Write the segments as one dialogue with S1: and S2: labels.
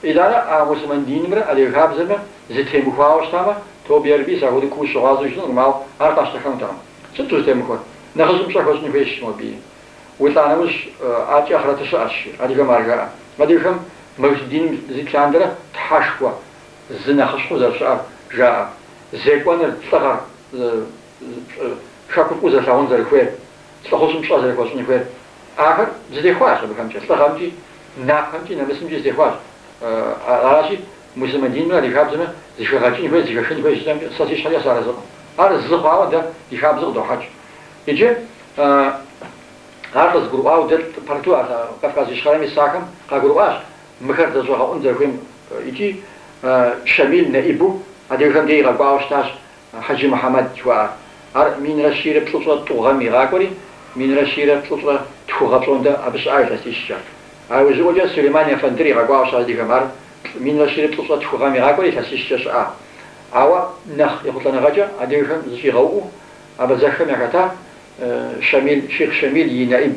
S1: Итӏанэ а муслъымэн динымрэ адыгэ хабзэмрэ зэтемыхуауэ щытамэ, тобэ ярэби, сэ апхуэдэу куу щыгъуазэу жысӏэнукъым, ауэ ар къащтэхэнутэкъым. Сыт щӏызэтемыхуэр? Нэхъыжьым пщӏэ хуэщӏын хуейщ мобыи. Улӏа нэужь, адэкӏэ ахърэтыр щыӏэщ, адыгэм ар жаӏэ. Адыгэхэм мажусий диным зит лъандэрэ тхьэшхуэ зы нэхъыщхьэу зэрыщыӏэр жаӏэ. Зекӏуэныр, лӏыгъэр, хэкур фӏыуэ зэрылъагъун зэрыхуейр, лӏыхъужьым пщӏэ зэрыхуэщӏын хуейр. Ахэр зэтехуащ абыхэмкӏэ, лӏыгъэмкӏи, напэмкӏи, нэмысымкӏи зэтехуащ. Аращи, муслъымэн динымрэ адыгэ хабзэмрэ зэхэгъэкӏын хуей, зэхэхын хуей жысӏэмкӏэ сэ си щхьэкӏэ сыарэзыкъым. Ар зы хъуауэ дэ ди хабзэ къыдохьэкӏ. Иджы ар къызыгурыӏуауэ дэ пэрыту Кавказ Ищхъэрэм исахэм къагурыӏуащ мыхэр зэщӏэгъэуӏун зэрыхуейм икӏи Щамил нэӏибу адыгэхэм дей игъэкӏуауэ щытащ Хьэджы Мухьэмэд жыхуаӏэр. Ар минрэ щийрэ плӏыщӏрэ тӏу гъэм игъакӏуэри, минрэ щийрэ плӏыщӏрэ тху гъэ пщӏондэ абы щыӏа илъэсищкӏэ. А иужьыӏуэкӏэ Сулейман ефэндыр игъэкӏуауэ щытащ адыгэм. Ар минрэ щийрэ плӏыщӏрэ тху гъэм игъакӏуэри илъэсищкӏэ щыӏа. Ауэ нэхъ ехъулӏэныгъэкӏэ адыгэхэм зыщӏигъэуӏуу абазэххэм яхэта Щамил, Щихъ Щамил и нэӏиб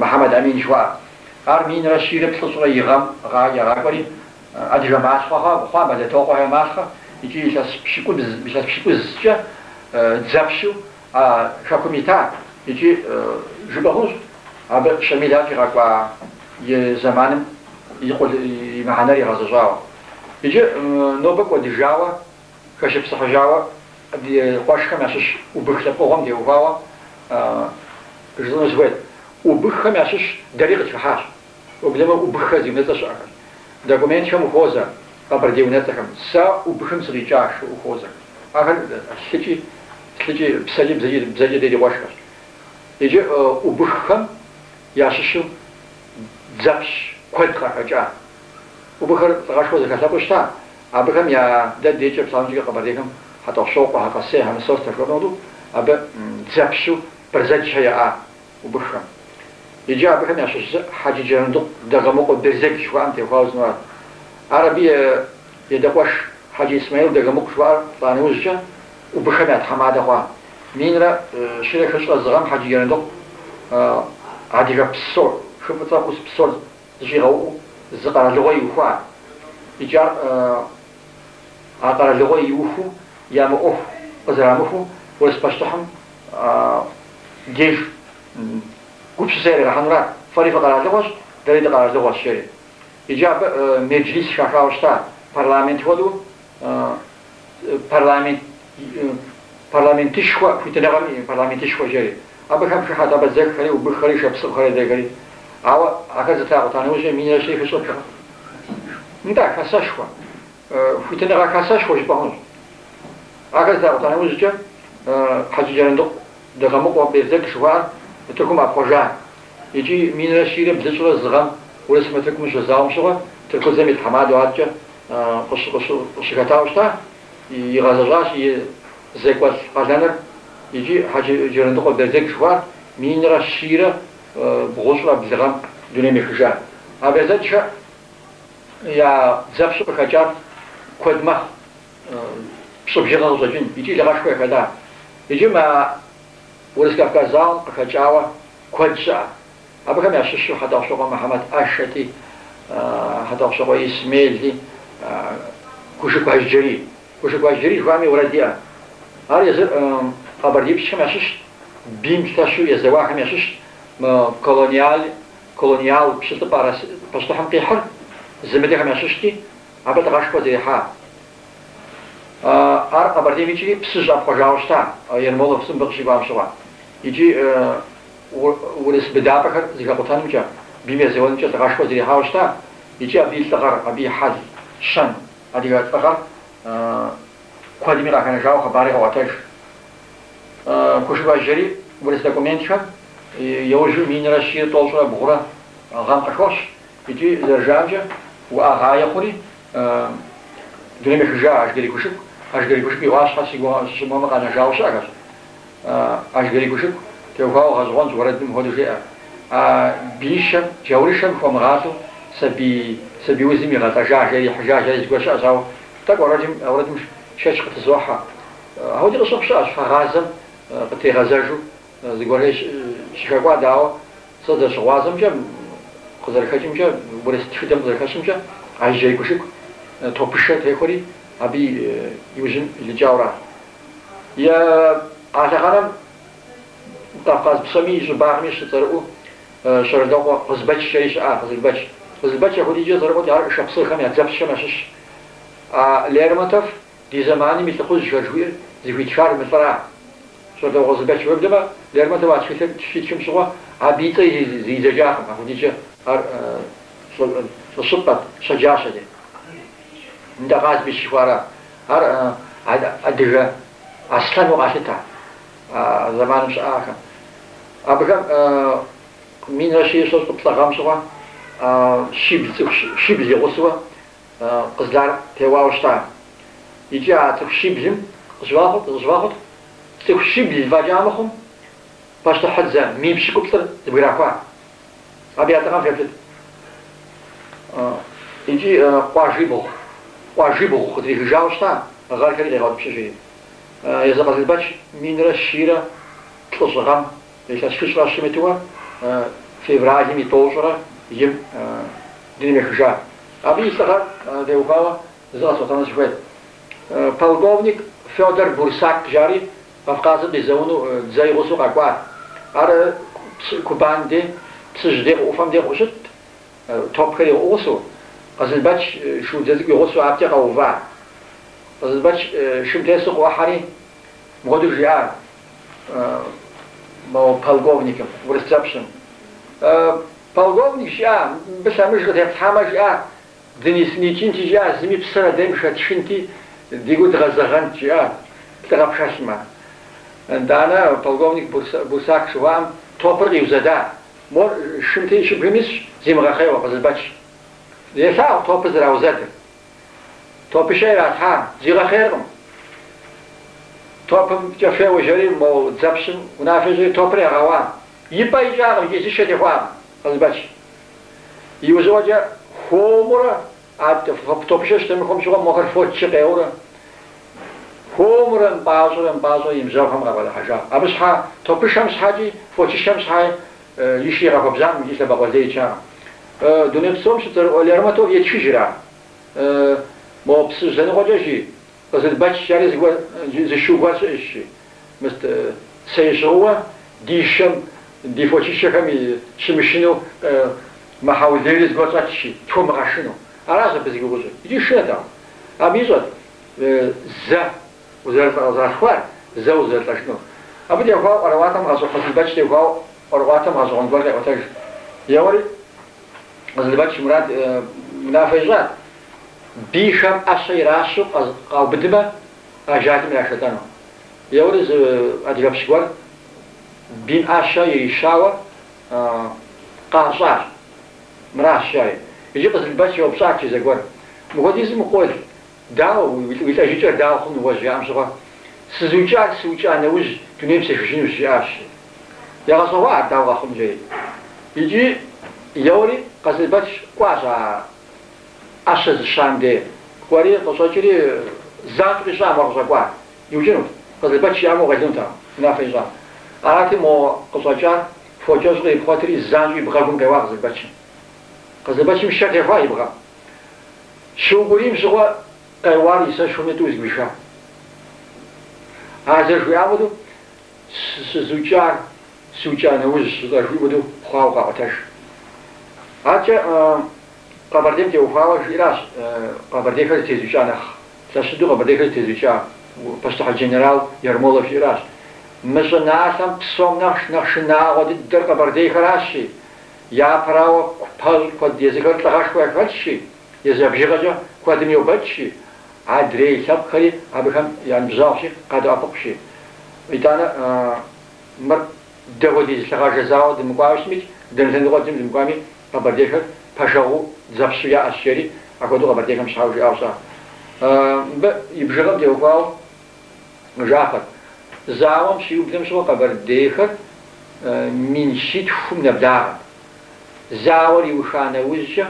S1: Мухьэмэд Амин жыхуаӏэр. Ар минрэ щийрэ плӏыщӏрэ и гъэм ягъакӏуэри адыгэ малъхъэ хъуа Бэлэтокъуэхэ я малъхъэ икӏи илъэс пщыкӏубз, илъэс пщыкӏузкӏэ дзэпщу а хэкум ита икӏи жыпӏэ хъунущ, абы Щамил ар щигъэкӏуа и зэманым и къул и мыхьэнэр игъэзэщӏауэ. Иджы нобэ кӏуэдыжауэ, хэшыпсыхьыжауэ ди къуэшхэм ящыщ убых лъэпкъыгъуэм теухуауэ жысӏэну сыхуейт. Убыххэм ящыщ дэри къытхыхьащ. Уеблэмэ Убыххэ зи унэцӏэ щыӏэхэщ. Документхэм ухуозэ къэбэрдей унэцӏэхэм. Сэ Убыхым сыкъикӏащ, ухуозэ. Ахэр лъыкӏи, лъыкӏи, псэкӏи, бзэкӏи, бзэкӏи дэ ди къуэшхэщ. Иджы убыххэм ящыщу дзэпщ куэд къахэкӏа. Убыхэр лӏыгъэшхуэ зыхэлъ лъэпкъыу щыта. Абыхэм я дэ декӏэ псалъэмкӏэ къэбэрдейхэм Хьэтӏохъущокъуэхэ, Къэсейхэ, Мысостхэ жыхуэпӏэм хуэдэу, абы дзэпщу Бэрзэджхэ яӏа убыххэм. Иджы абыхэм ящыщ зы Хьэджы Джэрандыкъу Дэгъэмыкъуэ Берзэдж жыхуаӏэм теухуауэ жысӏэну арат. Ар абы и адэкъуэш Хьэджы Исмаил Дэгъэмыкъу жыхуаӏэр лӏа нэужькӏэ убыххэм я тхьэмадэ хъуа. Минрэ щырэ хыщӏрэ зы гъэм Хьэджы Джэрандыкъу адыгэ псор, хы Фӏыцӏэ ӏус псор зыщӏигъэуӏуу зы къэралыгъуэ иухуа. Икӏи ар а къэралыгъуэ иухуу ямыӏуэху къызэрамыхуу урыс пащтыхьым деж гупсысэ яригъэхьэнурат, фэри фыкъэралыгъуэщ, дэри дыкъэралыгъуэщ, жери. Иджы абы меджлис хахауэ щыта, парламент хуэдэу, парламент, парламентышхуэ, хуитыныгъэм и парламентышхуэ, жери. Абыхэм хыхьэт абазэххэри, убыххэри, шапсыгъхэри, адрейхэри. Ауэ ахэр зэтракъута нэужькӏэ минрэ щий хыщӏрэ бжыгъэ. Нтӏэ, хасэшхуэ. Хуитыныгъэ хасэшхуэ жыпӏэ хъунущ. Ахэр зэтракъута нэужькӏэ Хьэджы Джэрандыкъу Дэгъэмыкъуэ Берзэдж жыхуаӏэр Тыркум ӏэпхъуэжа. Икӏи минрэ щийрэ блыщӏрэ зы гъэм Урысымрэ Тыркумрэ щызауэм щыгъуэ тыркудзэм и тхьэмадэу адэкӏэ къыщыхэтауэ щыта, игъэзэщӏащ и зекӏуэлӏ къалэныр икӏи Хьэджы Джэрандыкъуэ Берзэдж жыхуаӏэр минрэ щийрэ бгъущӏрэ блы гъэм дунейм ехыжа. А Берзэджхэ я дзэпщу къыхэкӏар куэд мэхъу, пщӏы бжыгъэ къыщӏэкӏын икӏи лӏыгъэшхуэ яхэлъа. Иджы мы Урыс-Кавказ зауэм къыхэкӏауэ куэд щыӏэ. Абыхэм ящыщу Хьэтӏохъущокъуэ Мыхьэмэт ӏэшэти, Хьэтӏохъущокъуэ Исмели, Кушыку Ажджэрий. Кушыку Ажджэрий жыхуаӏэми уэрэд иӏэ. Ар езыр къэбэрдеипщхэм ящыщт, бийм лъэщу езэуахэм ящыщт, мы колониал, колониал пщылӏыпӏэ пащтыхьым къихьыр зымыдэхэм ящыщти, абы лӏыгъэшхуэ зэрихьа. Ар Къэбэрдейм икӏри Псыжь ӏэпхъуэжауэ щыта, Ермолов мыбы къыщыкӏуам щыгъуэ. Икӏи урыс быдапӏэхэр зэхэкъутэнымкӏэ, бийм езэуэнымкӏэ лӏыгъэшхуэ зэрихьауэ щыта, икӏи абы и лӏыгъэр, абы и хьэл-щэн, адыгэ лӏыгъэр куэдми къахэнэжауэ хъыбари къаӏуэтэж. Кушыку Ажджэрий урыс документхэм иужьу минрэ щийрэ тӏощӏрэ бгъурэ гъэм къыхощ, икӏи зэрыжаӏэмкӏэ уӏэгъае хъури, дунейм ехыжа Ажгэрий Кушыку. Ажгэрий Кушыку и ӏуащхьэ си гугъэ сыщымыуэмэ къэнэжауэ щыӏэхэщ. Ажгэрий Кушыку теухуауэ гъэщӏэгъуэнщ уэрэдым мыпхуэдэу жеӏэ. А биишэм, джаурышэм хуэмыгъалӏэу сабий, сабий узым игъэлӏэжа, жери ихьыжа, жери зыгуэр щыӏэщ, ауэ тӏэкӏу уэрэдым, уэрэдым шэч къытызохьэ. Апхуэди къыщыхъу щыӏэщ, щхьэгъазэм къытригъэзэжу зыгуэрхэр щыхэкӏуадэ, ауэ сэ зэрыщыгъуазэмкӏэ, къызэрыхэкӏымкӏэ, урыс тхыдэм къызэрыхэщымкӏэ, Ажьджэрий Кушыку топышэ техуэри, абы иужьым илӏыкӏауэра. А лъэхъэнэм Кавказ псоми и щӏыбагъми щыцӏэрыӏуэу Щэрэлокъуэ Къызбэч жери щыӏа Къызылбэч. Къызылбэч апхуэдизкӏэ цӏэрыӏуэти, ар шапсыгъхэм я дзэпщхэм ящыщ. А Лермонтов ди зэманым и лӏыхъужьхэр жыхуиӏэр зыхуитхар мы лӏыра. Щэрэлокъуэ Къызылбэч. Уеблэмэ, Лермонтов а тхылъыр щитхым щыгъуэ абы и цӏэри зридзэкӏакъым, апхуэдизкӏэ ар лӏы щыпкъэт, щэджащэти. Нтӏэ, Къазбич жыхуаӏэра. Ар адыгэ аслъэну къалъытэ а зэманым щыӏахэм. Абыхэм 1123 гъэм щыгъуэ щибл цӏыху щибл и гъусэуэ Къызлар теуауэ щыта. Икӏи а цӏыху щиблым къыщывгъэхъут, цӏыху щибл фӏэкӏа мыхъум пащтыхьыдзэ 700,000 зэбграхуа. Абы я лӏыгъэм феплъыт. Икӏи къуажибгъу къытрихыжауэ щыта, гъэрхэри къигъэутӏыпщыжри. Езы Къызылбэч 1103 гъэм илъэс 300 итуэ февралым и 91-м дунейм ехыжа. Абы и лӏыгъэр теухуауэ зы къэсӏуэтэну сыхуейт. Полковник Федор Бурсак жари Кавказым къизэуну дзэ и гъусэу къэкӏуар. Ар Кубан де, Псыжь де ӏуфэм де къыщытт, топхэр и гъусэу. Къызылбэч шуудзэ цӏыкӏу и гъусэу абыкӏэ къэува. Къызылбэч шым тесу къыӏухьэри, мыхуэдэу жиӏар мо полковникым, урыс дзэпщым. Полковник жиӏа, мыбы лъэмыж къытеплъхьамэ жиӏа, дынисыникӏынти жиӏа, зыми псэр адрейм хэтшхынти, ди гур дгъэзэгъэнт жиӏа, лӏыгъэ пхэлъмэ. Итӏанэ полковник Бурсак жыхуаӏэм топыр къиузэда. Мор шым шыбгым исщ, зимыгъэхъейуэ, Къызылбэч. Елъагъу топыр зэраузэдыр. Топышэ иралъхьа, зигъэхъейркъым. Топымкӏэ феуэ жери мо дзэпщым унафэ ищӏри топыр ягъэуа. И пӏэ икӏакъым икӏи зы шэ техуакъым Къызылбэч. Иужьыӏуэкӏэ хуэмурэ а топышэ щытемыхуэм щыгъуэ мохэр фочкӏэ къеуэрэ хуэмурэ мыпӏащӏэрэ мыпӏащӏэрэ и ныбжьэгъухэм къабгъэдыхьэжа. Абы щхьа топышэм щхьэкӏи фочышэм щхьаи и шыр игъэхуэбжьакъым икӏи лъэбакъуэ лей ичакъым. Дуней псом щыцӏэрыӏуэ Лермонтов етхыжра. Мо Псыжь лъэныкъуэкӏэ жи, Къызылбэч жари зыгуэр зы шу гуэр щыӏэщ жи. Мыст цей щыгъыуэ ди шэм, ди фочышэхэм щымышынэу мыхьэулейри зыгуэр щӏэтщ жи, тхуэмыгъэшынэу. Аращ абы зи гугъу ищӏыр. Икӏи шынэтэкъым. Абы ищӏэт зэ узэрылӏэзэралъхуар, зэ узэрылӏэжынур. Абы теухуауэ ӏуэрыӏуатэм Къызылбэч теухуауэ ӏуэрыӏуатэм гъэщӏэгъуэн гуэр къеӏуэтэж. Еуэри Къызылбэч мурад унафэ ищӏат, бийхэм ӏэщэ иращу къаубыдмэ, ажалым ирашэлӏэну. Еуэри зы адыгэпщ гуэр бийм ӏэщэ ирищауэ къащӏащ. Мыращ жари. Иджы Къызылбэч еупщӏат жи зэгуэр. Мыхуэдизым укъол, дауэ, уи лӏэжыкӏэр дауэ хъуну уэ жаӏэм щыгъуэ, сызукӏар сыукӏа нэужь дунейм сехыжынущ, жиӏащ. Ягъэщӏэгъуа ар дауэ къэхъун жери. Икӏи еуэри Къызылбэч кӏуащ а ӏэщэ зыщам де. Кӏуэри къыщӏэкӏри занщӏэу къищӏа мор къыщӏэкӏуар. Иукӏынут. Къызылбэч жиӏамэ укъелынутэкъым, унафэ ищӏам. Арати, мо къыщӏэкӏар фокӏэщӏ кърипхъуэтри занщӏэу и бгъэгум къеуа Къызылбэчым. Къызылбэчым шэ техуа и бгъэм. Щыукӏурийм щыгъуэ къеуар и сэшхуэмкӏэ тӏу зэгуиха. А зэрыжиӏам хуэдэу сызукӏар сыукӏа нэужь щылӏэжуи хуэдэу хъуауэ къаӏуэтэж. Адэкӏэ Къэбэрдейм теухуауэ жиӏэращ къэбэрдейхэр зэтезукӏа нэхъ лъэщ дыдэу къэбэрдейхэр зэтезукӏа пащтыхь генерал Ермолов жиӏэращ. Мы щӏыналъэм псом нэхъ шынагъуэ дыдэр къэбэрдейхэращи, япэрауэ куэд езыхэр лӏыгъэшхуэ яхэлъщи, езы я бжыгъэкӏэ куэдым йобэкӏщи, адрей лъэпкъхэри абыхэм я ныбжьэгъущи, къадэӏэпыкъущи. Итӏанэ мыр дэ хуэдиз лъыгъажэ зауэ дымыкӏуауэ щытмикӏ, дэнэ лъэныкъуэкӏэ дымыкӏуами, къэбэрдейхэр пэшэгъуу дзэпщу яӏэщ жери, апхуэдэу къэбэрдейхэм щхьауэ жиӏауэ щыта. Мыбы и бжыгъэм теухуауэ жаӏэхэр. Зауэм щиублэм щыгъуэ къэбэрдейхэр 200,000 нэблагъэт. Зауэр иуха нэужькӏэ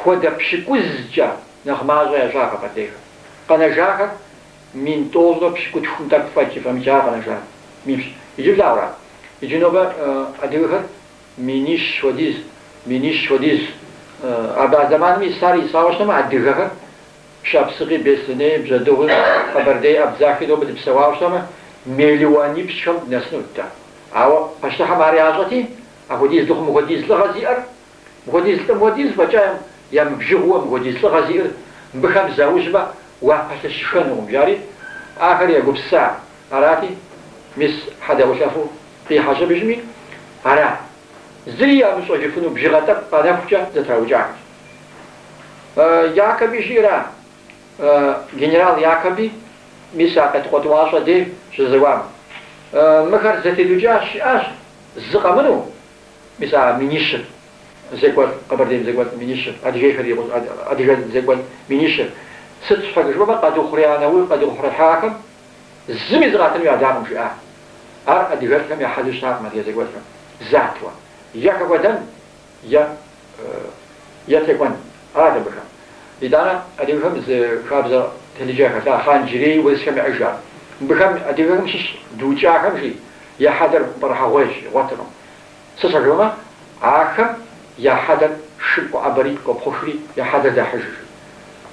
S1: хуэдэ пщыкӏузкӏэ нэхъ мащӏэ ящӏа къэбэрдейхэр. Къэнэжахэр 1,080 тӏэкӏу фӏэкӏ фӏэмыкӏа къэнэжа. Минипщӏ. Иджы плъагъурэ? Иджы нобэ адыгэхэр 10,000 хуэдиз, 10,000 хуэдиз. Абы а зэманым исар исауэ щытмэ, адыгэхэр Шапсыгъи, Беслъэней, Бжьэдыгъуи, Къэбэрдей, Абдзахи нобэ дыпсэуауэ щытмэ, мелуанипщӏхэм дынэсынут дэ. Ауэ пащтыхьым ар ящӏэти, апхуэдиз дыхъу, мыхуэдиз лӏыгъэ зиӏэр, мыхуэдиз лӏы, мыхуэдиз фӏэкӏа ямыбжыгъыуэ мыхуэдиз лӏыгъэ зиӏэр мыбыхэм заужьмэ, уапэлъэщыхэнукъым, жари, ахэр егупсыса. Арати, мис хьэдэӏулъэфу къихьэщ абыжми, ара. Зыри ямыщӏэжыфыну бжыгъэ тӏэкӏу къэнэхукӏэ зэтраукӏахэщ. Якоби жиӏэра, генерал Якоби, мис а Къетыкъуэ тӏуащӏэ дей щызэуам. Мыхэр зэтедукӏащ, жиӏащ, зы къэмыну, мис а минищыр, зекӏуэлӏ, Къэбэрдейм зекӏуэлӏ минищыр, адыгейхэр адыгэ зекӏуэлӏ минищыр. Сыт щхьэкӏэ жыпӏэмэ, къэдухъурея нэужь, къэдухъуреихьахэм зыми зыкъатыну ядакъым, жиӏа. Ар адыгэлӏхэм я хьэлу щытакъым, адыгэ зекӏуэлӏхэм. Затуэ. Е хэкӏуэдэн, е текӏуэн. Арат абыхэм. Итӏанэ адыгэхэм зы хабзэ телъыджэ яхэлъа, Хъан-Джэрий урысхэм яӏэжа. Мыбыхэм адыгэхэм щыщ дукӏахэм жи, я хьэдэр пӏэрыхьэгъуейщ, игъуэтыркъым. Сыт щхьэкӏэ жыпӏэмэ, ахэм я хьэдэр шым къоӏэбэри, къопхъухри, я хьэдэр дахьыж жи.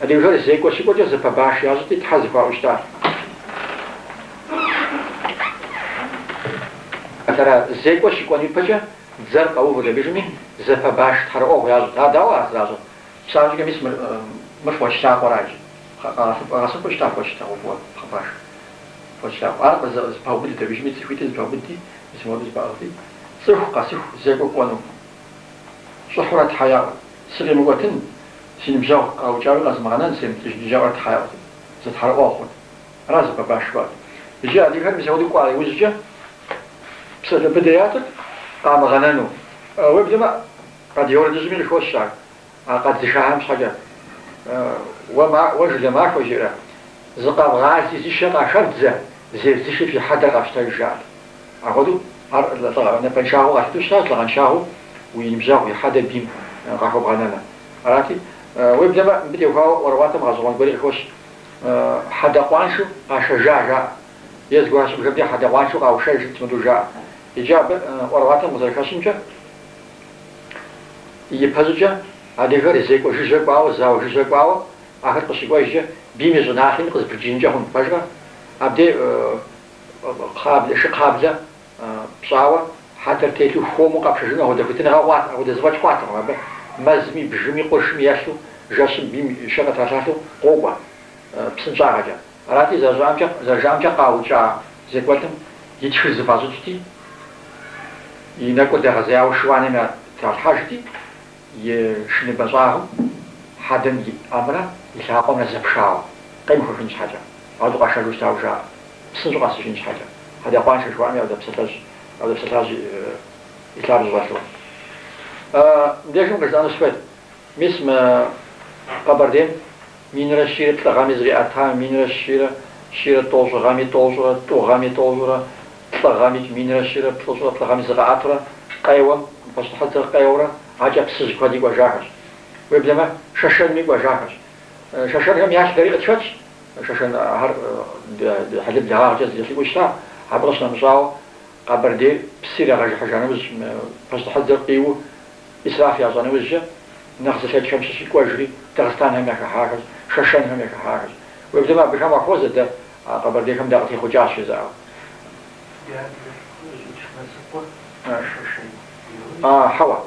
S1: Адыгэхэр зекӏуэ щыкӏуэкӏэ зэпэбаш ящӏти, тхьэ зэхуаӏуэу щытащ. Атӏэрэ, зекӏуэ щыкӏуэн ипэкӏэ дзэр къэувырт абыжми, зэпэбаш тхьэрыӏуэгъу ящӏырт. Ар дауэ ар зэращӏыр? Псалъэкӏэ мис мыр фоч лъакъуэра иджы. Къагъэсэбэпу щыта фоч лъакъуэ, пхъэбаш. Фоч лъакъуэ. Ар къызэпаубыдырт абыжми, цӏыхуитӏыр зэпаубыдти, мис мыуэду зэпаӏыгъти, цӏыху къэсыху зекӏуэ кӏуэну. Щӏыхьурэ тхьэ яӏуэрт. Сыкъимыкӏуэтын, си ныбжьэгъу къаукӏауи къэзмыгъэнэн, семыпцӏыжын жаӏэурэ тхьэ яӏуэрт. Зэтхьэрыӏуэгъу хъурт. Ара зэпэбаш жыхуаӏэр. Иджы адыгэхэр мис апхуэдэу кӏуа иужькӏэ псалъэ быдэ ятырт къамыгъэнэну. Уеблэмэ, адыгэ уэрэдыжьми къыхощ ар, а къэдзыхахэм щхьэкӏэ. Уэ жылэ махуэ, жиӏэрэ, зыкъэвгъази зи шэ къахэвдзэ, зевдзыхи фи хьэдэр къэфщтэж, жаӏэрт. Апхуэдэу ар лӏыгъэ напэншагъэу къалъытэу щытащ, лӏыгъэншагъэу уи ныбжьэгъу и хьэдэр бийм къахуэбгъэнэныр. Арати, уеблэмэ, мыбы теухуауэ ӏуэрыӏуатэм гъэщӏэгъуэн гуэри къыхощ. Хьэдэ къуаншэу къашэжа, жаӏэ. Е зыгуэр щӏыпӏэхэм деж хьэдэ къуаншэу къаушэж мыду жаӏэ. Иджы абы ӏуэрыӏуатэм къызэрыхэщымкӏэ, ипэщӏыкӏэ адыгэр зекӏуэ жыжьэ кӏуауэ, зауэ жыжьэ кӏуауэ, ахэр къыщыкӏуэжкӏэ бийм и щӏыналъэми къызэпрыкӏыжынкӏэ хъунт, пэжкъэ? Абдей кхъаблэ, шы кхъаблэ пщӏауэ хьэдэр телъу хуэму къэпшэжыну апхуэдэ хуитыныгъэ хъуат, апхуэдэ зэфӏэкӏ хъуатэкъым абы. Мэзми, бгыми, къуршми елъу, жэщым бийм шэ къытралъалъэу къокӏуэ псынщӏагъэкӏэ. Арати, зэрыжаӏэмкӏэ къаукӏа зекӏуэлӏым и тхыр зэфӏащӏыкӏти, и нэкӏур дэгъэзеяуэ шы-уанэм тралъхьэжти, и шыныбэ щӏагъым хьэдэм и ӏэмрэ и лъакъуэмрэ зэпхауэ, къемыхуэхын щхьэкӏэ, ауэдэу къашэжу щытауэ жаӏэ, псынщӏэу къэсыжын щхьэкӏэ. Хьэдэ къуаншэ жыхуаӏэми апхуэдэ псалъэжь, апхуэдэ псалъэжь и лъабжьэ щӏэлъу. Мыбдежым къыжысӏэну сыхуейт, мис мы Къэбэрдейм минрэ щийрэ плӏы гъэми зыкъиӏэта, минрэ щийрэ тӏощӏ гъэми тӏощӏрэ тӏу гъэми тӏощӏрэ плӏы гъэми 1143 гъэми зыкъаӏэтурэ къеуэм, пащтыхьыдзэр къеуэурэ, акӏэ Псыжь куэди кӏуэжахэщ. Уеблэмэ, Шэшэнми кӏуэжахэщ. Шэшэнхэм ялъ дэри къытхэтщ, шэшэнхэр ӏыхьлы благъагъкӏэ зэкӏэлъыкӏуэу щыта, абы къыщынэмыщӏауэ Къэбэрдейр псы ирагъэжыхьыжа нэужь, пащтыхьыдзэр къиу ӏисраф ящӏа нэужькӏэ, нэхъ зылъэкӏхэм щыщи кӏуэжри, дагъыстанхэм яхыхьахэщ, шэшэнхэм яхыхьахэщ. Уеблэмэ, абыхэм уахуозэ дэ а къэбэрдейхэм дакъытехъукӏащ жызыӏэу.
S2: Ди адэ лӏыхъужь Ичмэзыкъуэ шэшэн Юрий?
S1: Хьэуэ,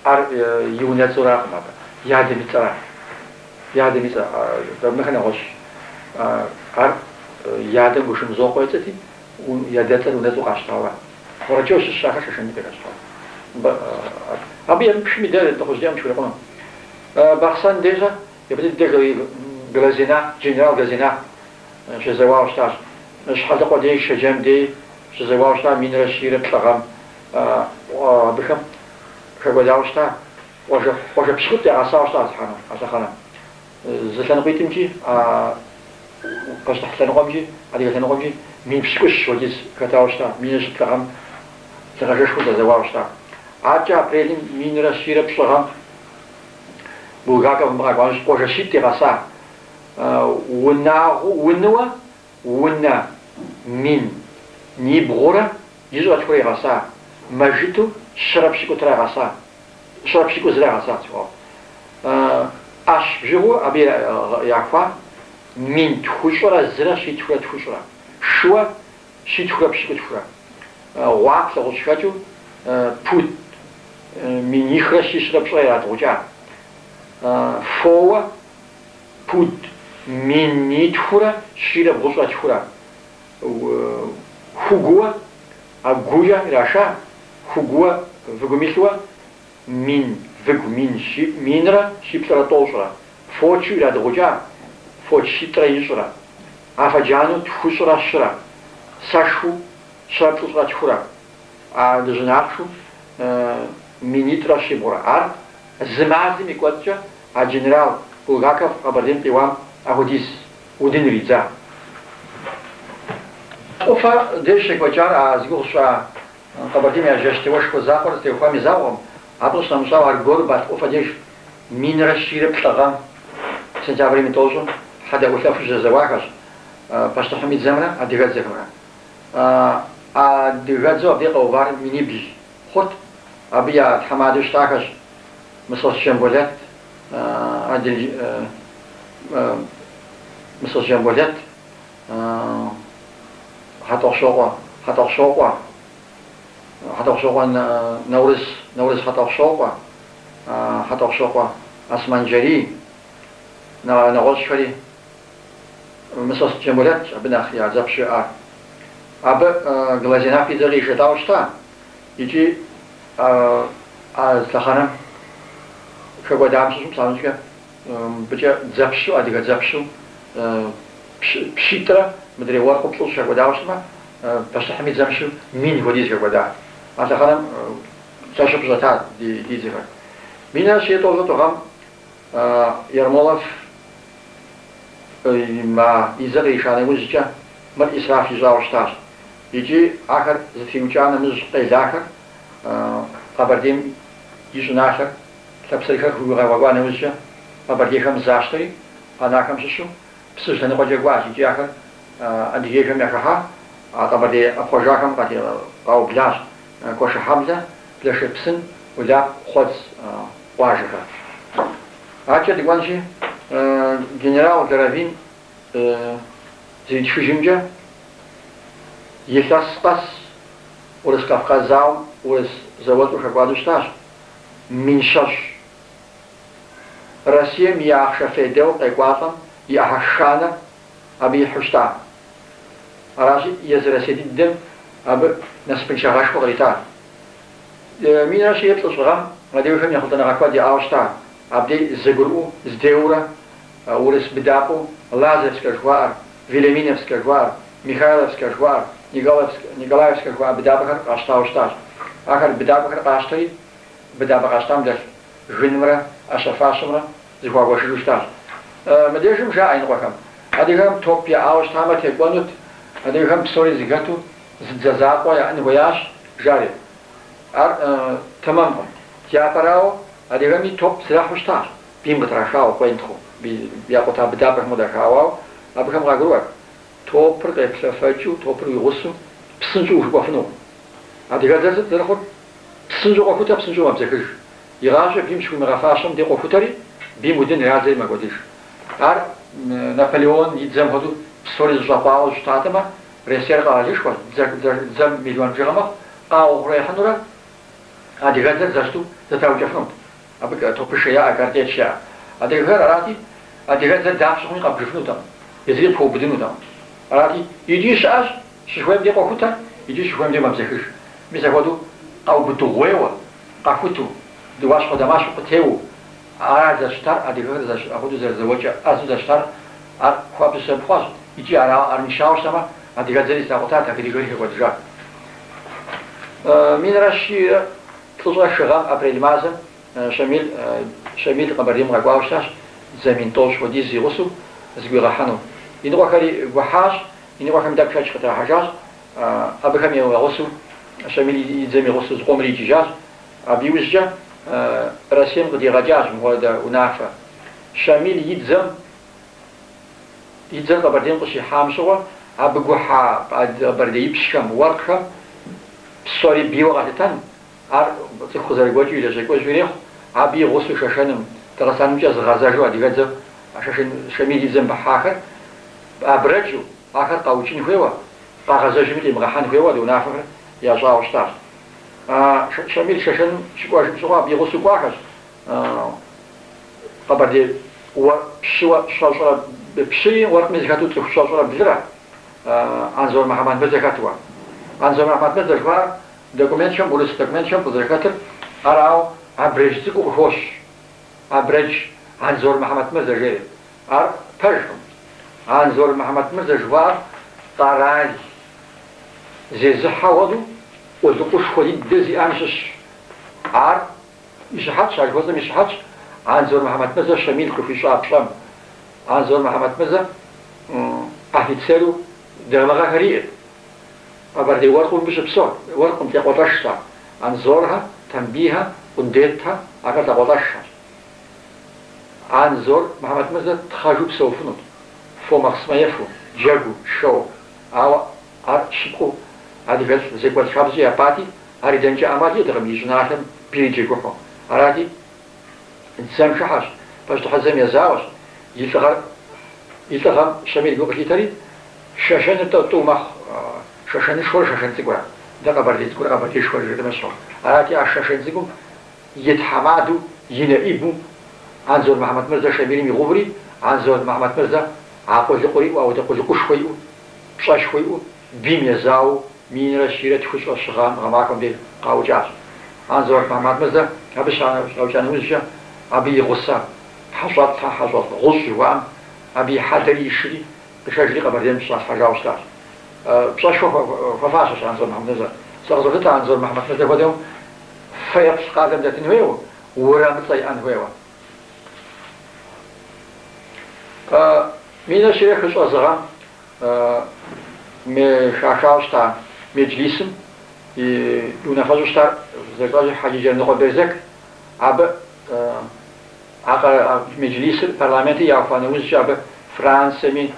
S1: ар и унэцӏуракъым абы, и адэм и цӏэра. И адэм и цӏэ, мыхэр нэгъуэщӏ. Ар и адэм Гушымзокъуэ и цӏэти, и адэцӏэр унэцӏэу къащтауэ. Къурэчэу щыщ ахэр Шэшэн дыдэхэщ. Абы емыпхми дэ лӏыхъужь диӏэм тхурикъуну. Бахъсэн дежьэ, япэ дыдэ Глазенап, генерал Глазенап щызэуауэ щытащ. Щхьэлыкъуэ дей, Шэджэм дей щызэуауэ щыта 1103 гъэм абыхэм хэкӏуэдауэ щыта. Къуажэ пщыкӏутӏ ягъэсауэ щыта а лъэхъэнэм. Зы лъэныкъуитӏымкӏи, пащтыхь лъэныкъуэмкӏи, адыгэ лъэныкъуэмкӏи 7,000 хуэдиз хэтауэ щыта, 1103 гъэм лъыгъажэшхуэу зэзэуауэ щыта. Адэкӏэ апрелым 1105 гъэм Булгаковым къакӏуащ, къуажэ щитӏ игъэса. Унагъуэу, унэуэ унэ минибгъурэ ищӏрэ тхурэ игъэса, мэжджыту щэрэ пщыкӏутӏрэ ягъэса, щэрэ пщыкӏузрэ ягъэса, схуэгъэгъу. ӏэщ бжыгъэу абы яхуар 2102 192, шыуэ 270, гъуаплъэ гъущӏхэкӏыу пут 500 307 ирадыгъукӏа, фоуэ пуд 9292, хугууэ а гукӏэ ираша, хугууэ выгум илъуэ мин выгу 1790, фочу ирадыгъукӏа, фоч 220, афэ джанэу 204, сэшху 192, а дыжьын ахъшу 1300. Ар зы мазэм и кӏуэцӏкӏэ а генерал Булгаков Къэбэрдейм къиуам апхуэдиз удын иридза. ӏуфэ деж щекӏуэкӏар а зи гугъу сщӏа Къэбэрдейм я жэщ теуэшхуэ закъуэр зытеухуам и закъуэкъым, абы къыщынэмыщӏауэ аргуэру Балъкъ ӏуфэ деж 1103 гъэм сентябрым и 9-м хьэдэӏулъэфу щызэзэуахэщ пащтыхьым и дзэмрэ адыгэдзэхэмрэ. Адыгэдзэу абдей къэувар 1000 хъурт, абы я тхьэмадэу щытахэщ Мысост Жамболэт, Мысост Жамболэт, Хьэтӏохъущокъуэ, Хьэтӏохъущокъуэ, Хьэтӏохъущокъуэ Наурыз, Наурыз Хьэтӏохъущокъуэ, Хьэтӏохъущокъуэ Османджэрий, нэгъуэщӏхэри. Мысост Жамболэт абы нэхъ я дзэпщу яӏар. Абы Глазенап и дзэр къишэтӏауэ щыта, икӏи а лъэхъэнэм хэкӏуэдам щыщу псалъэмкӏэ мыбыкӏэ дзэпщу, адыгэ дзэпщу пщитӏрэ мыдрей уэркъыу 3 хэкӏуэдауэ щытмэ, пащтыхьым и дзэм щыщу 1000 хуэдиз хэкӏуэда. А лъэхъэнэм лъэщу пэщӏэта ди дзэхэр. 1193 гъэм Ермолов и дзэр къриша нэужькӏэ мыр исраф ищӏауэ щытащ. Икӏи ахэр зэтриукӏа нэмыщӏ къелахэр Къэбэрдейм и щӏыналъэр лъапсэрыхыр хуигъэкӏуа нэужькӏэ къэбэрдейхэм защтэри къэнахэм щыщу Псыжь лъэныкъуэкӏэ кӏуащ, икӏи ахэр адыгейхэм яхыхьа, а къэбэрдей ӏэпхъуэжахэм къаублащ Куэшыхьэблэ, Блэшэпсын, Улап, Хъуэдз къуажэхэр. Адэкӏэ дыкӏуэнщи, генерал Горовин зэритхыжымкӏэ, илъэс къэс Урыс-Кавказ зауэм урыс зауэлӏу хэкӏуадэу щытащ 1020. Россием и ахъшэ фейдэу къекӏуалӏэм и ӏыхьэ ханэр абы ихьу щыта. Аращи, езы Россие дыдэм абы насыпыншагъэшхуэ къритащ. 1109 гъэм адыгэхэм ехъулӏэныгъэ куэд яӏауэ щыта. Абдей зэгурыӏуэу здеуэрэ урыс быдапӏэу Лазаревскэ жыхуаӏэр, Вельяминовскэ жыхуаӏэр, Михайловскэ жыхуаӏэр, Николаевскэ жыхуаӏэ быдапӏэхэр къащтауэ щытащ. Ахэр быдапӏэхэр къащтэри, быдапӏэ къащтам дэлъ гынымрэ ӏэщэ-фащэмрэ зыхуагуэшыжу щытащ. Мыдежым жаӏэ иныкъуэхэм, адыгэхэм топ яӏауэ щытамэ текӏуэнут, адыгэхэм псори зыхэту зы дзэ закъуэ яӏэн хуеящ, жари. Ар тэмэмкъым. Япэрауэ, адыгэми топ зэрахьу щытащ, бийм къытрахауэ, къуентхъыу, якъута быдапӏэхэм къыдахауэ, ауэ абыхэм къагурыӏуэрт. Топыр къеплъэфэкӏыу, топыр уи гъусэу псынщӏэу ужыкӏуэфынукъым. Адыгэдзэр сыт зэрыхъур? Псынщӏэу къохутэ, псынщӏэу мэбзэхыж. Игъащӏэ бийм щыхуимыгъэфащэм де къохутэри, бийм удын ирадзэри мэкӏуэдыж. Ар Наполеон и дзэм хуэдэу псори зыщӏэкъуауэ щытатэмэ, Россиер къэралышхуэщ, дзэм миллион бжыгъэ мэхъу, къаухъуреихьынурэ адыгэдзэр зэрыщыту зэтраукӏэфынут. Абы топышэ яӏэ, картеч яӏэ. Адыгэхэр арати, адыгэдзэр дапщэ хъуми къэбжыфынутэкъым, езыри пхуэубыдынутэкъым. Арати, икӏи щыӏэщ, щыхуейм де къохутэ, икӏи щыхуейм де мэбзэхыж. Мис апхуэдэу къэубыдыгъуейуэ, къахуту, уащхъуэдэмащхъуэу къытеуэу, ара зэрыщытар, адыгэхэр апхуэдэу зэрызэуэкӏэ ӏэзэу зэрыщытар, ар хуабжьу сэбэп хъуащ, икӏи арыншауэ щытамэ, адыгэдзэри зэтракъутат, адыгэхэри хэкӏуэдыжат. 1145 гъэм апрель мазэм Щамил Къэбэрдейм къэкӏуауэ щытащ, дзэ 1030 хуэдиз и гъусэу зыгуигъэхьэну. Иныкъуэхэри гухьащ, иныкъуэхэм тӏэкӏу шэч къытрахьэжащ, абыхэм я гъусэу, Щамил и дзэм и гъусэу зыкъомри икӏыжащ. Абы иужькӏэ Россием къыдигъэкӏащ мыпхуэдэ унафэ. Щамил и дзэр Къэбэрдейм къыщихьам щыгъуэ, абы гухьа къэбэрдеипщхэм, уэркъхэм псори бийуэ къалъытэн, ар цӏыху къызэрыгуэкӏыу и лэжьакӏуэжьу ирехъу, абы и гъусэу Шэшэным, Дагъыстанымкӏэ зыгъэзэжу адыгэдзэ Шэшэн Щамил и дзэм пыхьахэр абрэджу, ахэр къаукӏын хуейуэ, къагъэзэжми къимыгъэхьэн хуейуэ адыгэ унафэхэр ящӏауэ щытащ. Щамил Шэшэным щыкӏуэжым щыгъуэ абы и гъусэу кӏуахэщ Къэбэрдей пщыуэ щэщӏрэ пщыи уэркъми зэхэту цӏыху 122 Анзор Мыхьэмэт Мырзэ хэтуэ. Анзор Мыхьэмэт Мырзэ жыхуаӏэр документхэм, урыс документхэм къызэрыхэтыр ар ауэ абрэдж цӏыкӏуу къыхощ. Абрэдж Анзор Мыхьэмэт Мырзэ жери. Ар пэжкъым. Анзор Мыхьэмэт Мырзэ жыхуаӏэр къэрал зезыхьэ хуэдэу къулыкъушхуэ дыдэ зиӏам щыщщ. Ар и щыхьэтщ, а жыхуэсӏэм и щыхьэтщ Анзор Мыхьэмэт Мырзэ Щамил къыхуищӏа пщӏэм. Анзор Мыхьэмэт Мырзэ офицеру дамыгъэхэр иӏэт. Къэбэрдей уэркъыу мыбы щыпсэурт, уэркъым лӏакъуэлӏэшщ ар. Анзорхэ, Тамбийхэ, Къундетхэ, ахэр лӏакъуэлӏэшхэщ. Анзор Мыхьэмэт Мырзэ тхъэжу псэуфынут, фо махъсымэ ефу, джэгуу, шхэуэ. Ауэ ар щыпкъэу адыгэлӏ зекӏуэлӏ хабзэкӏэ япӏати, ар идэнкӏэ ӏэмал иӏэтэкъым и щӏыналъэм бийр иджэгухьу. Арати, дзэм хыхьэщ, пащтыхьыдзэм езауэщ, и лӏыгъэр и лӏыгъэм Щамил гу къылъитэри, Шэшэныр тӏу мэхъу, Шэшэнышхуэр Шэшэн цӏыкӏурэ, дэ Къэбэрдей цӏыкӏурэ Къэбэрдеишхуэрэ жытӏэм ещхьу. Арати, а Шэшэн цӏыкӏум и тхьэмадэу, и нэӏибу Анзор Мыхьэмэт Мырзэ Щамилым игъэуври, Анзор Мыхьэмэт Мырзэ а къулыкъур иӏэу, ауэдэ къулыкъушхуэ иӏэу, пщӏэшхуэ иӏэу, бийм езауэу 1143 гъэм гъэмахуэм деж къаукӏащ. Анзор Мыхьэмэт Мырзэ абы щаукӏа нэужькӏэ абы и гъусэ хьэщӏэлӏхэ, хьэщӏэлӏ гъущӏ жыхуаӏэм абы и хьэдэри и шыри къишэжри Къэбэрдейм щӏалъхьэжауэ щытащ. Пщӏэшхуэ хуэфащэщ Анзор Мыхьэмэт Мырзэ. Сэ къызолъытэ Анзор Мыхьэмэт Мырзэ хуэдэу фэеплъ къалэм дэтын хуейуэ, уэрамыцӏэ иӏэн хуейуэ. 1141 гъэм хахауэ щыта Меджлисым и унафэщӏу щытар зэрыжытӏащи Хьэджы Джэрмэныкъуэ Берзэк. Абы Меджлисыр парламентыр яухуа нэужькӏэ абы Франциеми,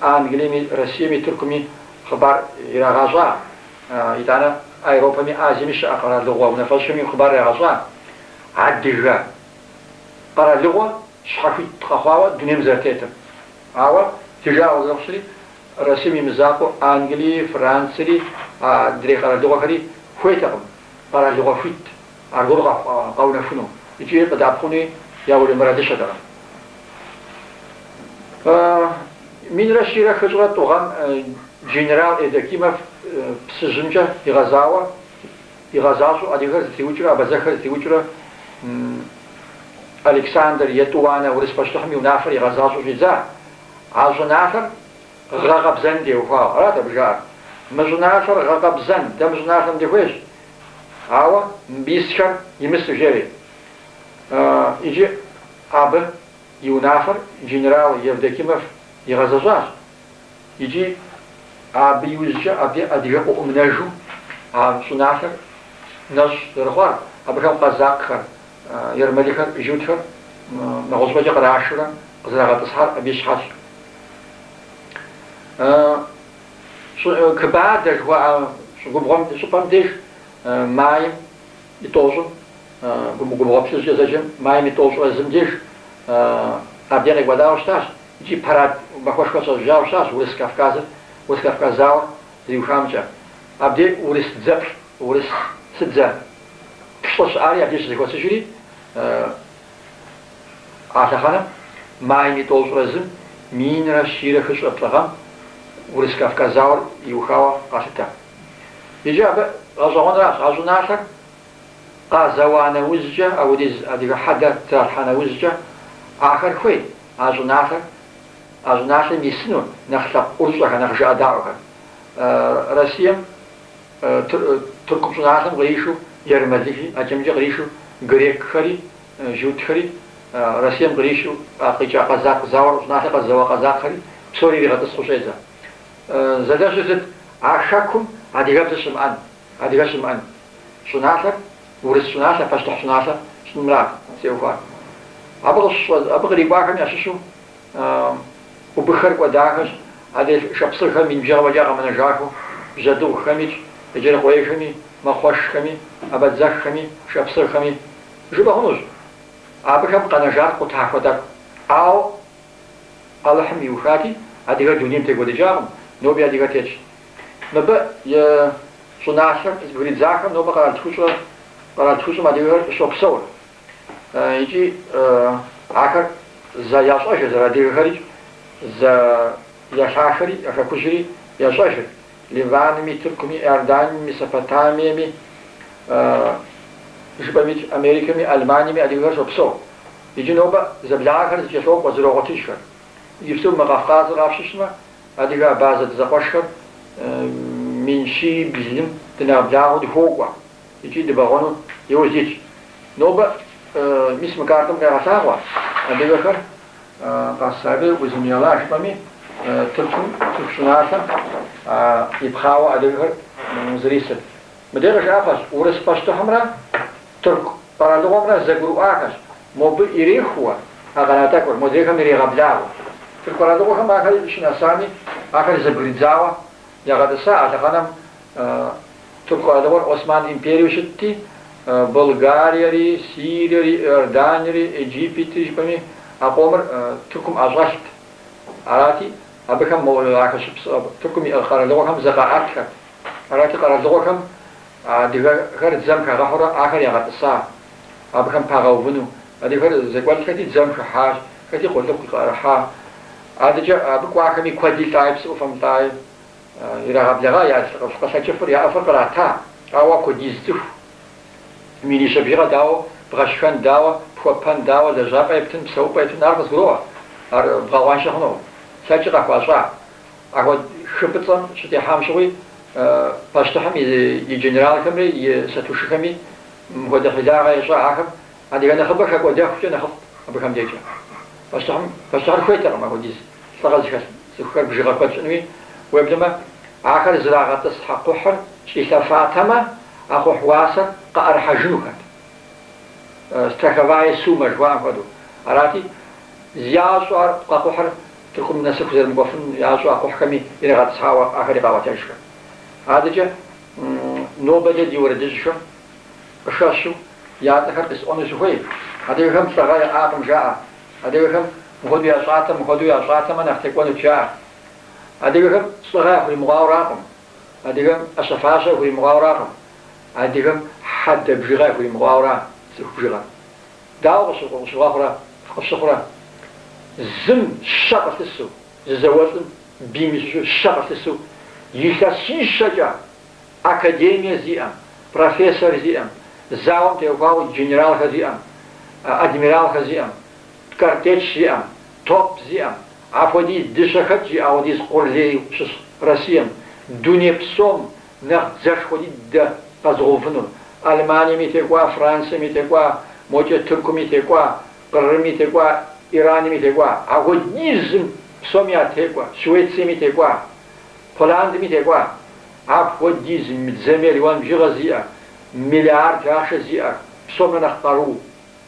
S1: Англиеми, Россиеми, Тыркуми хъыбар ирагъэщӏа. Итӏанэ Европэми, Азиеми щыӏэ къэралыгъуэ унафэщӏхэми хъыбар ирагъэщӏа. Адыгэ къэралыгъуэ щхьэхуит къэхъуауэ дунейм зэрытетыр. Ауэ ди жагъуэ зэрыхъущри, Россием и мызакъуэу Англиери, Франциери, адрей къэралыгъуэхэри хуейтэкъым къэралыгъуэ хуит аргуэру къэунэхуну икӏи къыдэӏэпыкъунуи я мурадыщэтэкъым. 1142 гъэм генерал Евдокимов Псыжьымкӏэ игъэзауэ игъэзащӏэу адыгэхэр зэтриукӏрэ абазэхэр зэтриукӏрэ Александр Етӏуанэ урыс пащтыхьым и унафэр игъэзащӏэу щӏидза. А щӏыналъэр гъэкъэбзэн теухуауэ. Арат абы жаӏэр. Мы щӏыналъэр гъэкъэбзэн, дэ мы щӏыналъэм дыхуейщ. Ауэ мыбы исхэр имысу жери. Иджы абы и унафэр генерал Евдокимов игъэзэщӏащ. Икӏи абы иужькӏэ абы адыгэ къыӏумынэжу а щӏыналъэр нэщӏ зэрыхъуар, абыхэм къэзакъхэр, ермэлыхэр, журтхэр нэгъуэщӏыпӏэкӏэ кърашурэ къызэрагъэтӏысхьар абы и щыхьэтщ. Кыбадэ жыхуаӏэ губгъуэм щӏыпӏэм деж майм и тӏощӏым, губгъуэ плъыжькӏэ зэджэм майм и 31-м деж абдей къекӏуэлӏауэ щытащ икӏи парад махуэшхуэ щащӏыжауэ щытащ Урыс-Кавказыр, Урыс-Кавказ зауэр зэриухамкӏэ. Абдей урыс дзэплӏ, урысыдзэ плӏы щыӏари абдей щызэхуэсыжри а лъэхъэнэм майм и 31-м 1143 гъэм Урыс-Кавказ зауэр иухауэ къалъытэ. Иджы абы гъэщӏэгъуэнращ, а щӏыналъэр къазэуа нэужькӏэ, апхуэдиз адыгэ хьэдэ тралъхьа нэужькӏэ, ахэр хуейт а щӏыналъэр, а щӏыналъэм исыну нэхъ лъэпкъ ӏурыщӏэхэр, нэхъ жыӏэдаӏуэхэр. Россием Тыркум щӏыналъэм къришу ермэлыхи, адэкӏэ къришу грекхэри, журтхэри, Россием къришу къикӏа къэзакъ зауэр щӏыналъэ къэзэуа къэзакъхэри псори иригъэтӏысхьу щӏедзэ. Зэлэжьыр сыт? А хэкум адыгэбзэ щымыӏэн, адыгэ щымыӏэн. Щӏыналъэр урыс щӏыналъэ, пащтыхь щӏыналъэ щӏынрат зеухуар. Абы кърикӏуахэм ящыщу убыххэр кӏуэдахэщ, адрей шапсыгъхэм мин бжыгъэ фӏэкӏа къэмынэжахэу, бжьэдыгъухэми, еджэрыкъуейхэми, мэхъуэшхэми, абэдзэххэми, шапсыгъхэми жыпӏэ хъунущ. Абыхэм къэнэжар къутахуэ тӏэкӏу. Ауэ Алыхьым иухати, адыгэр дунейм текӏуэдыкӏакъым, ноби адыгэ тетщ. Мыбы и щӏыналъэм зыбгридзахэм нобэ къэрал тхущӏым адыгэхэр щопсэур. Икӏи ахэр зэ ящӏэжыр, зэрыадыгэхэрикӏ, зэ я лъахэри, я хэкужьри ящӏэжыр. Ливанми, Тыркуми, Иорданиеми, Месопотамиеми, жыпӏэмикӏ Америкэми, Алманиями адыгэхэр щопсэу. Иджы нобэ зэблагъэхэр зэкӏэлъокӏуэ, зэрогъуэтыжхэр. Иджыпсту мы Къафкъазыр къапщыщмэ, адыгэ абазэ дызэкъуэшхэр 200,000 дынэблагъэу дыхуокӏуэ. Икӏи дыбэгъуэну иужь дитщ. Нобэ мис мы картэм къегъэлъагъуэ адыгэхэр Къэсабей Узун-Яйла жыпӏэми, Тыркум, Тырку щӏыналъэм ипхъауэ адыгэхэр зэрисыр. Мыдей къыжыӏапхъэщ, урыс пащтыхьымрэ Тырку къэралыгъуэмрэ зэгурыӏуахэщ, мобы ирехуэ а къэна тӏэкӏур, модрейхэм ирегъэблагъэу. Тырку къэралыгъуэхэм ахэр щынэсами, ахэр зэбгридзауэ ягъэтӏыса. А лъэхъэнэм Тырку къэралыгъуэр Осман империеу щытти, Болгариери, Сириери, Иорданиери, Египетри жыпӏэми, а къомыр Тыркум ӏэщӏэлът. Арати, абыхэм ахэр Тыркум иӏыгъ къэралыгъуэхэм зыкъаӏэтхэт. Арати, къэралыгъуэхэм адыгэхэр дзэм хагъэхьурэ ахэр ягъэтӏыса, абыхэм пагъэувыну. Адыгэхэр зекӏуэлӏхэти дзэм хыхьащ, хэти къулыкъу къыӏэрыхьа. Адэкӏэ абы кӏуахэми куэди лӏаи, псы ӏуфэм лӏаи, ирагъэблэгъа, я къылъэкӏыфыр, яӏэфыр кърата. Ауэ апхуэдиз цӏыху 1,000,000 бжыгъэ дауэ бгъэшхэн, дауэ пхуэпэн, дауэ лэжьапӏэ ептын, псэупӏэ ептын, ар къызгуроӏуэ, ар бгъэкъуаншэ хъунукъым. Лъэкӏи къахуащӏа. Ахуэд хы Фӏыцӏэм щытехьам щыгъуи, пащтыхьым и генералхэмрэ и сатушыхэми мыпхуэдэ хьилагъэ ящӏа. Ахэм адыгэ нэхъыбэ хэкӏуэдэхукӏэ нэхъыфӏт абыхэм дежкӏэ. Пащтыхьыр хуейтэкъым апхуэдиз лӏыгъэ зыхэлъ цӏыхухэр бжыгъэ куэд щӏынуи, уеблэмэ ахэр зрагъэтӏысхьэ кхъухьыр щӏилъэфатэмэ, а кхъухь уасэр къыӏэрыхьэжынухэт. Страховая сумма жыхуаӏэм хуэдэу. Арати, ящӏу ар кхъухьыр Тыркум нэсыху зэрымыкӏуэфын ящӏу а кхъухьхэми ирагъэтӏысхьауэ ахэри къаӏуэтэжхэр. Адэкӏэ нобэ дэ ди уэрэдыжьхэм къыхэщу я цӏэхэр къисӏуэну сыхуей. Адыгэхэм лӏыгъэ яӏакъым жаӏэ. Адыгэхэм мыхуэдэу ящӏатэм, мыхуэдэу ящӏатэмэ нэхъ текӏуэнут жаӏэ. Адыгэхэм лӏыгъэ яхуримыкъуауэракъым. Адыгэм ӏэщэ-фащэ яхуримыкъуауэракъым. Адыгэм хьэдэ бжыгъэ яхуримыкъуауэра цӏыху бжыгъэр. Дауэ къыщывгъэхъурэ, къыфщыхъурэ? Зым щэ къылъысу, зы зауэлӏым бийм щыщу щэ къылъысу, илъэсищэкӏэ академие зиӏэм, профессор зиӏэм, зауэм теухуауэ генералхэр зиӏэм, адмиралхэр зиӏэм, картеч зиӏэм, топ зиӏэм, апхуэдиз дыщэхэкӏ зиӏэ, апхуэдиз къурлей щыс Россием, дуней псом нэхъ дзэшхуэ дыдэ къэзыгъэувынур. Алманиями текӏуа, Франциями текӏуа, мокӏэ Тыркуми текӏуа, Кърымми текӏуа, Иранми текӏуа. Апхуэдизым псоми ятекӏуэ, Швециями текӏуа, Поландми текӏуа. Апхуэдиз дзэ мелуан бжыгъэ зиӏэ, миллиард ахъшэ зиӏэ, псомрэ нэхъ къару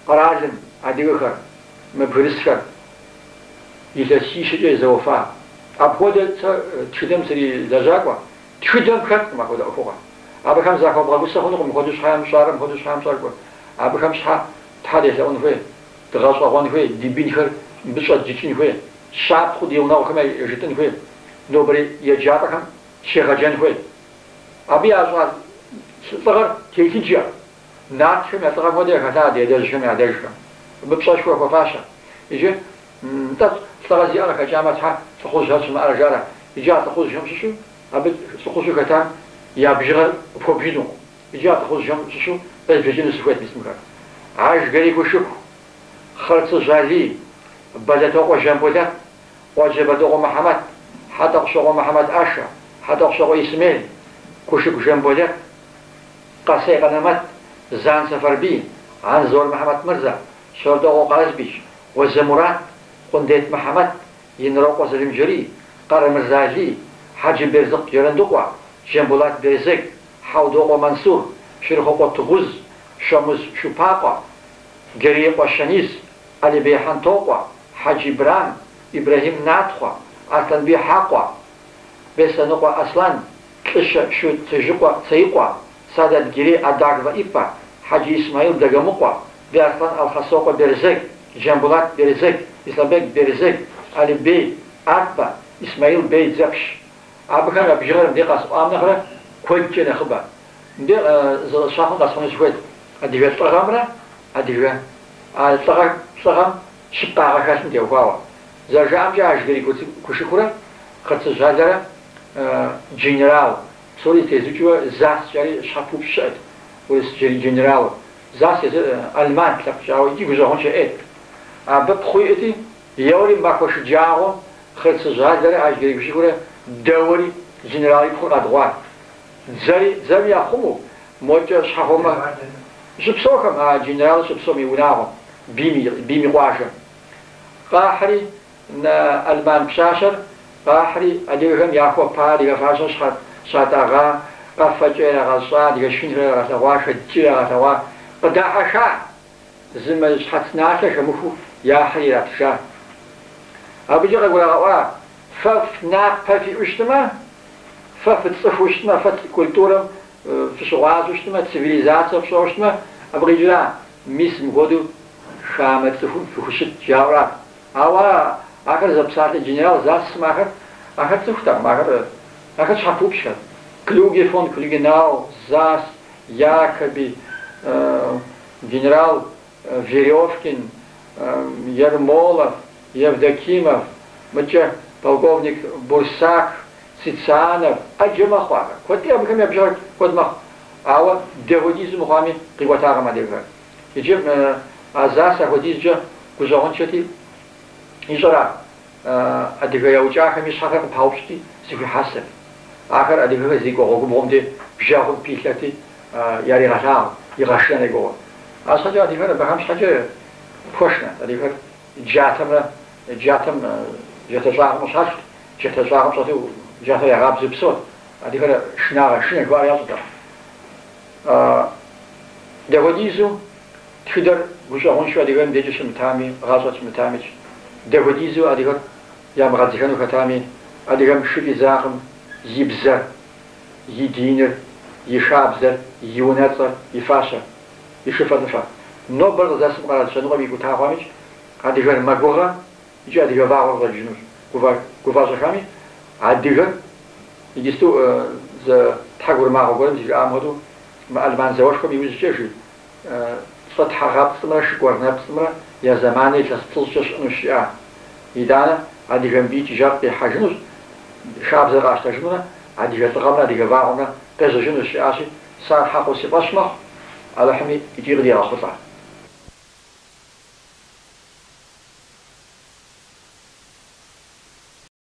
S1: къэралым адыгэхэр, мы бгырысхэр илъэсищэкӏэ езэуэфа. Апхуэдэ сэ тхыдэм срилэжьакӏуэ, тхыдэм хэткъым апхуэдэ ӏуэхугъуэ. Абыхэм захуэбгъэгусэ хъунукъым, мыхуэдэу щхьэ ямыщӏарэ, мыхуэдэу щхьэ ямыщӏарэ. Абыхэм щхьэ тхьэ делъэӏун хуей, дгъэщӏэгъуэн хуей, ди бынхэр мыбы щӏэдджыкӏын хуей, щапхъэу ди гъунэгъухэм яжетӏын хуей, нобэрей еджапӏэхэм щегъэджэн хуей. Абы ящӏа лӏыгъэр телъыджэ, нартхэм я лӏыгъэм хуэдэ яхэлъа ди адэжьхэм я адэжхэм. Абы пщӏэшхуэ хуэфащэ. Иджы нтӏэ лӏыгъэ зиӏэ къыхэкӏамэ, тхьэ лӏыхъужьхэр щымыӏэрэ жарэ. Иджы а лӏыхъужьхэм щыщу, абы лӏыхъужьу хэтам я бжыгъэр къыпхуэбжынукъым. Иджы а лӏыхъужьхэм щыщу къезбжэкӏыну сыхуейт мис мыхэр. Ажгэрей Кушыку, Хъырцыжь Алий, Бэлэтокъуэ Жамболэт, Къуэджэбэдыкъуэ Мыхьэмэт, Хьэтӏохъущокъуэ Мыхьэмэт ӏэшэ, Хьэтӏохъущокъуэ Исмел, Кушыку Жамболэт, Къэсей Къэнэмэт, Зан Сэфарбий, Анзор Мыхьэмэт Мырзэ, Щэрдокъуэ Къазбич, Уэзэ Мурат, Къундет Мыхьэмэт, Инрокъуэ Залымджэрий, Къарэмырзэ Алий, Хьэджы Берзыкъ Джэрандыкъуэ, Жамбулат Берзег, Хьэудокъуэ Мансур, Шырыхъукъуэ Тыгъуз, Шэмуз Шупакъуэ, Гериекъуэ Щэниз, Алибей Хьэнтокъуэ, Хьэджи Брам, Ибрэхьим Натхъуэ, Аслъэнбий Хьэкъуэ, Беслъэныкъуэ Аслъэн, Лӏыщэ Шу Цыжыкъуэ Цеикъуэ, Садэт Гирей Адагвэ Ипэ, Хьэджи Исмаил Дагамыкъуэ, Бей-Арслан Алхасокъуэ Берзэг, Джамбулат Берзэг, Ислъамбек Берзэг, Алибей Атбэ, Исмаил Бей Дзэпщ. Абыхэм я бжыгъэр мыбдеж къэсӏуам нэхърэ куэдкӏэ нэхъыбэ. Мыбдеж зы щапхъэ къэсхьыну сыхуейт. Адыгэ лӏыгъэмрэ адыгэ а лӏыгъэ лӏыгъэм щыпкъагъэ хэлъым теухуауэ. Зэрыжаӏэмкӏэ, Ажгэрий Кушыкурэ Хъырцыжь Алэрэ генерал псори зэтезукӏыуэ Засс жари щхьэпыупщӏ щыӏэт, урыс генералу. Засс езыр алман лъэпкъкӏэ, ауэ икӏи гущӏэгъуншэ ӏейт. Абы пхъу иӏэти, еуэри махуэ шэджагъуэм Хъырцыжь Алэрэ Ажгэрий Кушыкурэ дэуэри генерал и пхъур къадыгъуат. Дзэри дзэм яхъумэу, мокӏэ щхьэхъумэ щыпсэухэм, а генералыр щыпсэум и унагъуэм, бийм и къуажэм. Къахьри, алман пщащэр къахьри, адыгэхэм яхуэпа, адыгэ фащэр щатӏэгъа, къэфэкӏэ ирагъэщӏа, адыгэ шхынхэр ирагъэлъэгъуа, шэдкӏыр ирагъэлъэгъуа, къыдахьэха, зы мэл щхьэц налъэ хэмыхуу яхьри иратыжа. Абыкӏэ къагурагъэӏуа, фэ напэ фиӏэу щытмэ, фэ фыцӏыхуу щытмэ, фэ культурэм фыщыгъуазэу щытмэ, цивилизацэ фщӏэуэ щытмэ, абы къикӏра, мис мыхуэдэу хамэ цӏыхум фыхущыт жаӏэурат. Ауэ ахэр зэпсалъэ генерал Засс сымэ ахэр цӏыхутэкъым, ахэр щхьэпыупщӏхэт. Клюге фон Клюгенау, Засс, Якоби, генерал Веревкин, Ермолов, Евдокимов, мыкӏэ полковник Бурсак, Цицианов, ӏэджэ мэхъу ахэр. Куэди абыхэм я бжыгъэр куэд мэхъу. Ауэ дапхуэдизу мыхъуами къикӏуэтакъым адыгэхэр. Иджы а Засс апхуэдизкӏэ гущӏэгъуншэти, ищӏэра, адыгэ яукӏахэм и щхьэхэр къыпаупщӏти, зэхуихьэсырт. Ахэр адыгэхэр зрикӏуэ гъуэгубгъум де бжэгъум пилъэрти, яригъэлъагъу, игъэшынэн и гугъэу. Арщхьэкӏэ адыгэр абыхэм щхьэкӏэ пхуэшынэт. Адыгэр джатэмрэ джатэм джатэ щӏагъым къыщалъхут, джатэ щӏагъым щӏэту джатэр ягъабзэу псэут. Адыгэр шынагъэ, шынэ жыхуаӏэр ящӏэтэкъым. Дапхуэдизу тхыдэр гущӏэгъуншэу адыгэм дежкӏэ щымытами, гъащӏэр щымытамикӏ, дапхуэдизу адыгэр ямыгъэдзыхэну хэтами, адыгэм хыфӏидзакъым и бзэр, и диныр, и хабзэр, и унэцӏэр, и фащэр, и шыфэлӏыфэр. Нобэр къыздэсым къэрал щэныкъуэм икӏута хъуамикӏ, адыгэр мэгугъэ икӏи адыгэ вагъуэр къыщӏэкӏыжынущ. Гува-щӏэхами, адыгэр иджысту зы тхьэгурымагъуэ гуэрым зэрыжиӏам хуэдэу, мы Алман зауэшхуэм иужькӏэ жи, лӏы тхьэгъэпцӏымрэ шыкӏуэр нэпцӏымрэ я зэманыр илъэс плӏыщӏкӏэ щыӏэнущ жиӏа. Итӏанэ адыгэм бий икӏыжар къихьэжынущ, хабзэр къащтэжынурэ, адыгэ лӏыгъэмрэ адыгэ вагъуэмрэ къежьэжынущ жиӏащи, сэ ар хьэкъыу си фӏэщ мэхъу, Алыхьми икӏи къыдигъэхъулӏэ.